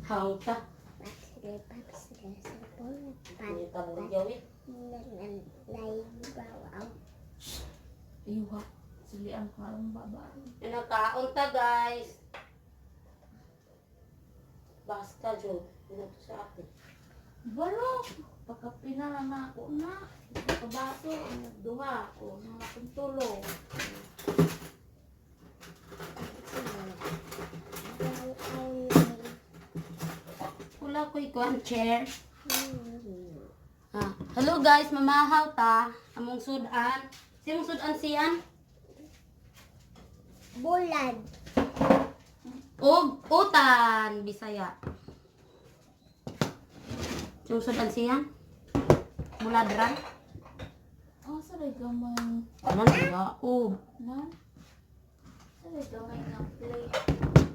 Hangta. Iwa. Silian ko ang babae. Ano kaon ta, guys? Basta, Jo. Ano to sa atin? Balo! Pagkapina na ako na. Pagkabaso, duha ko. Mga akong tulong. Wala ko'y kuan chair. Ah. Hello guys, mamahaw ta. Among sudan. Simong sudan siyan? Bulad. Og utan Bisaya. Simong sudan siyan? Buladran? Oh, saray gamay. Ano na? Oh. Na? Saray gamay nga plate.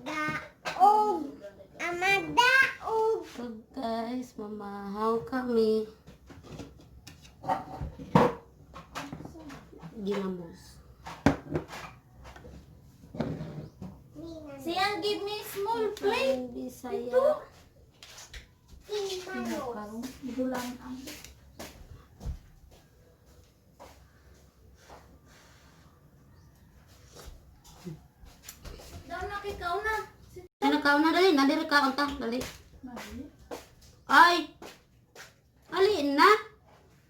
Daog. Ama daog. So guys, mamahaw kami. Ginamos. Siyan, give me small plate. Bisaya. Karong bulan ang. Daw na kikaw na. Ano ka na dali? Nandiri ka unta, dali. Mali. Ay. Ali na.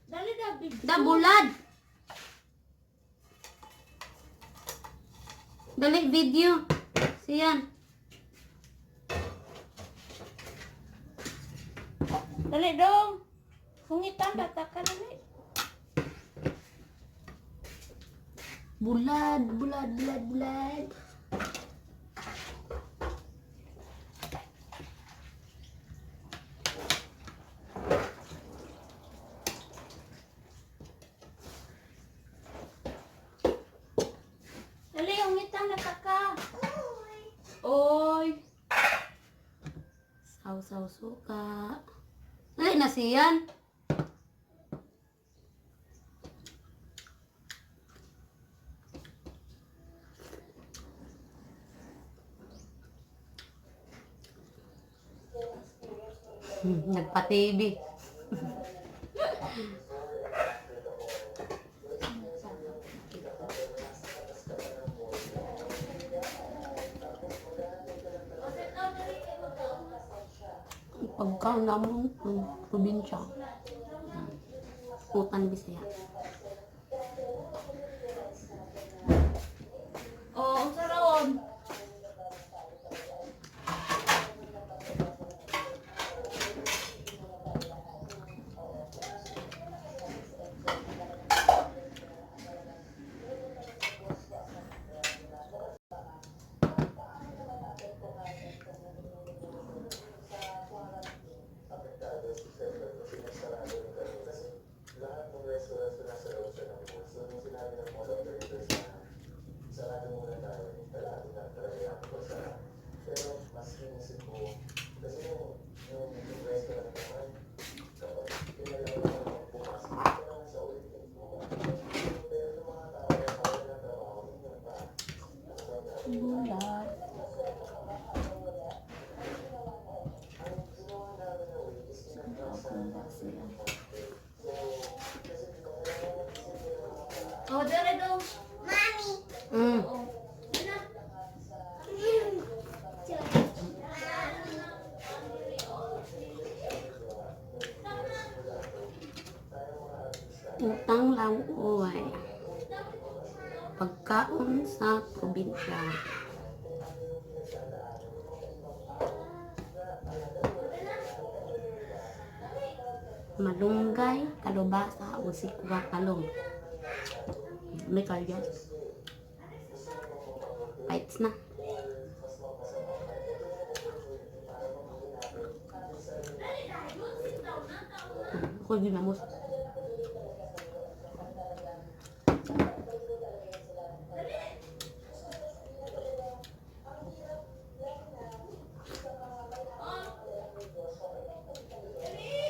Dali da big. Da bulad. Dali video. Siyan. Dali dong. Hungitan bata ka dali. Bulad, bulad, bulad, bulad. Dali hungitan bata ka. Oy. Saw-saw suka. Dali na siyan. Nagpa-TV. Pagkaon namon ng probinsya. Utan Bisaya. Oh, unsa raon? Bulat. Oh, dere dong. Mami. Oh. Dere na. Utang lang uway. Pagkaon sa probinsya. Malunggay, kalubasa, o sikwa, talong. May kalyas. Bites na. Ako ginamos.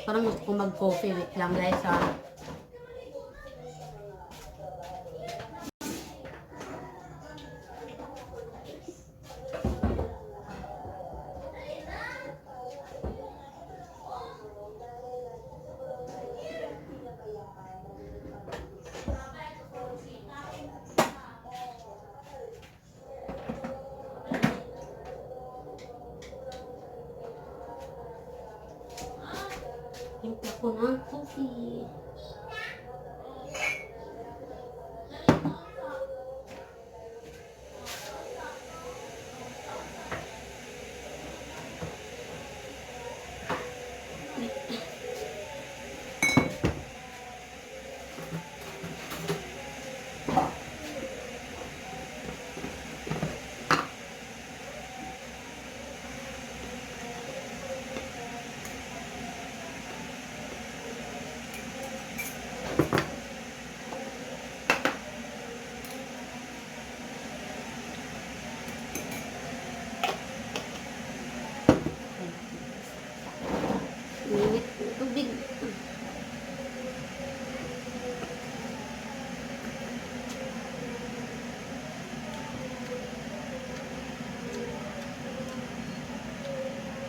Parang gusto ko mag-coffee. Wait lang guys ah. Timpla ko ng coffee. Init ng tubig.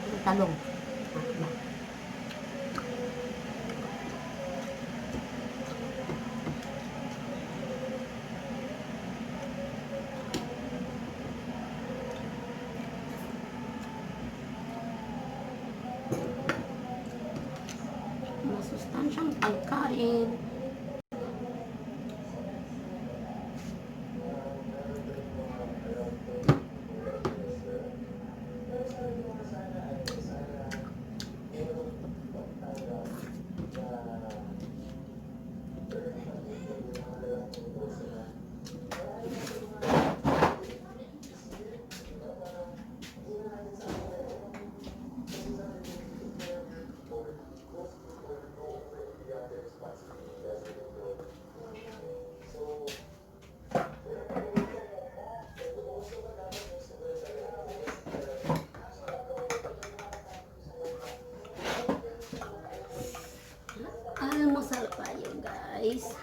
Ang talong. Ah, ba? Masustansyang pagkain. Almusal tayo, guys.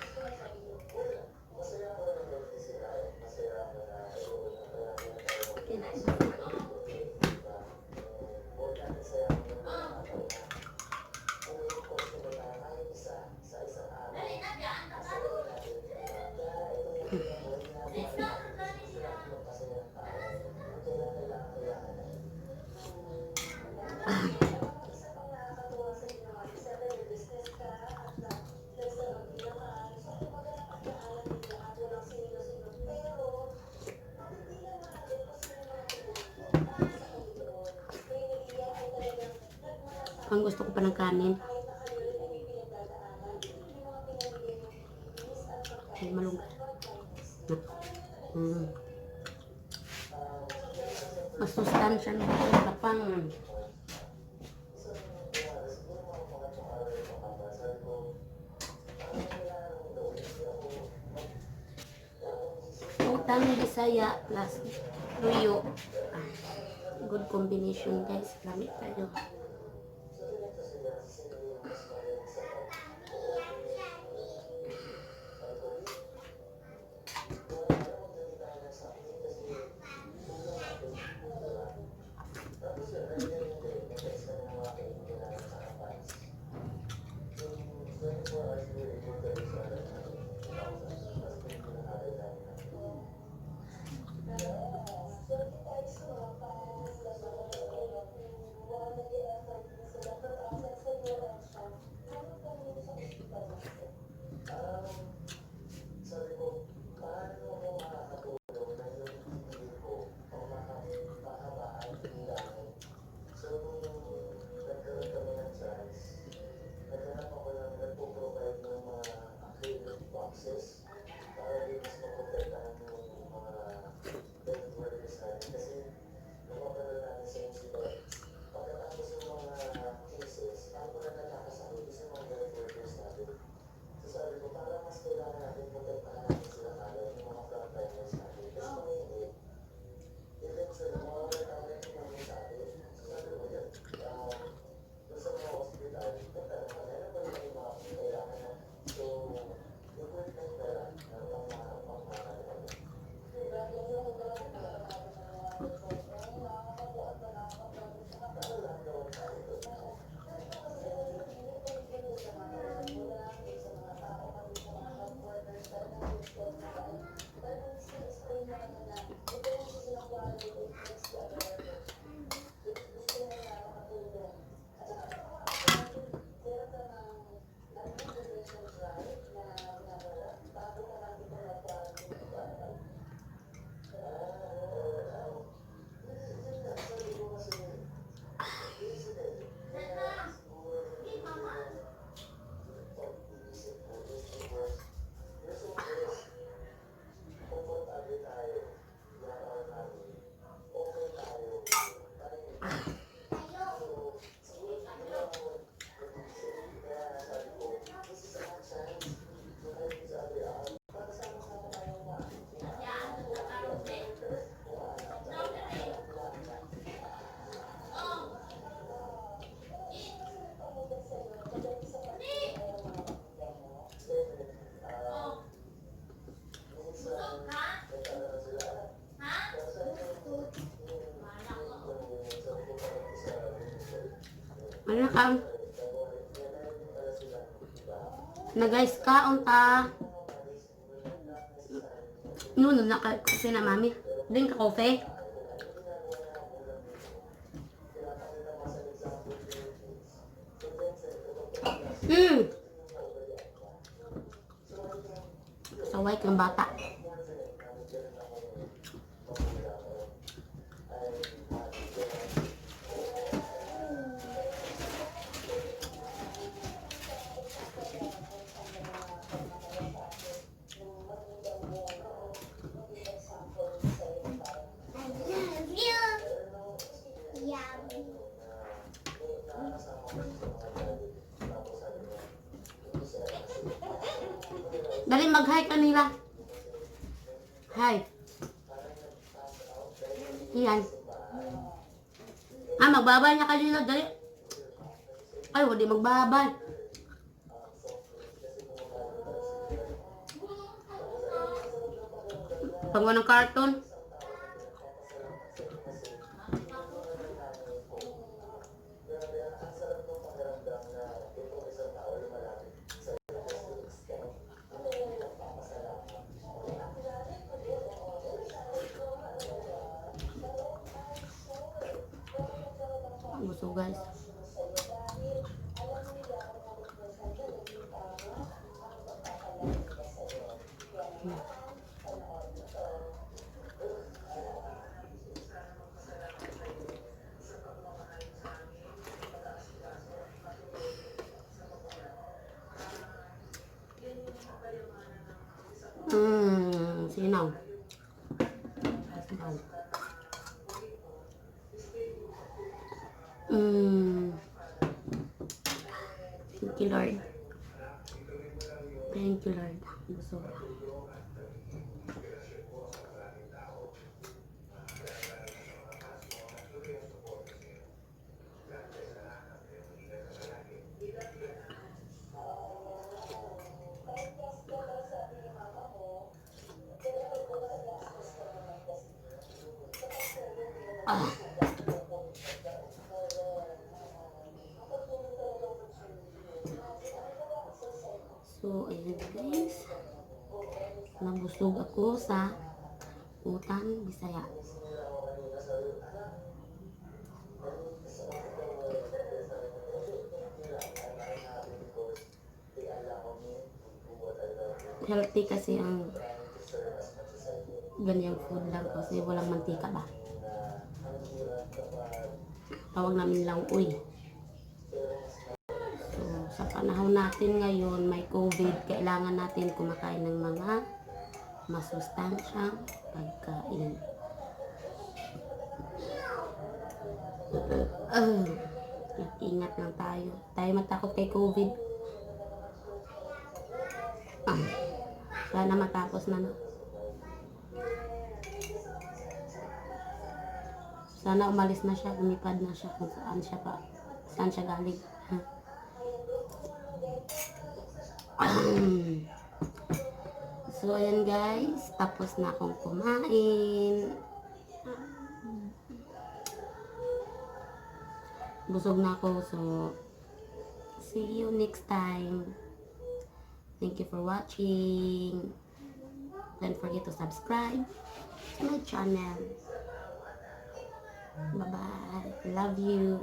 Kinain. Dali na, dyan ka ka. Ang gusto ko pa ng kanin. Ay, malunggay. Masustansya ng kapang. Utang Bisaya plus tuyo. Ah, good combination, guys. Lamit tayo. Ano na kaon? Na guys, kaon ta. No, no, naka coffee na, mami. Drink ka coffee. Saway kang bata. I love you. Yum. Dali, mag-hi kanila. Hi. Yan. Ah, magbabay na kanila. Dali. Ay, wala magbabay. Pangwa ng karton. Ang busog, guys. Sinaw. Sinaw. Thank you, Lord. Thank you, Lord. Busog. Ah. So, ayan guys. Nabusog ako sa Utan Bisaya. Healthy kasi ang ganyang food lang kasi walang mantika ba. Tawag namin lang uy. So, sa panahon natin ngayon, may COVID, kailangan natin kumakain ng mga masustansyang pagkain. Ingat lang tayo. Tayo matakot kay COVID. Ah, sana matapos na, no? Sana umalis na siya, lumipad na siya kung saan siya pa, saan siya galing. Ha? So, ayan guys, tapos na akong kumain. Busog na ako, so see you next time. Thank you for watching. Don't forget to subscribe to my channel. Bye-bye. Love you.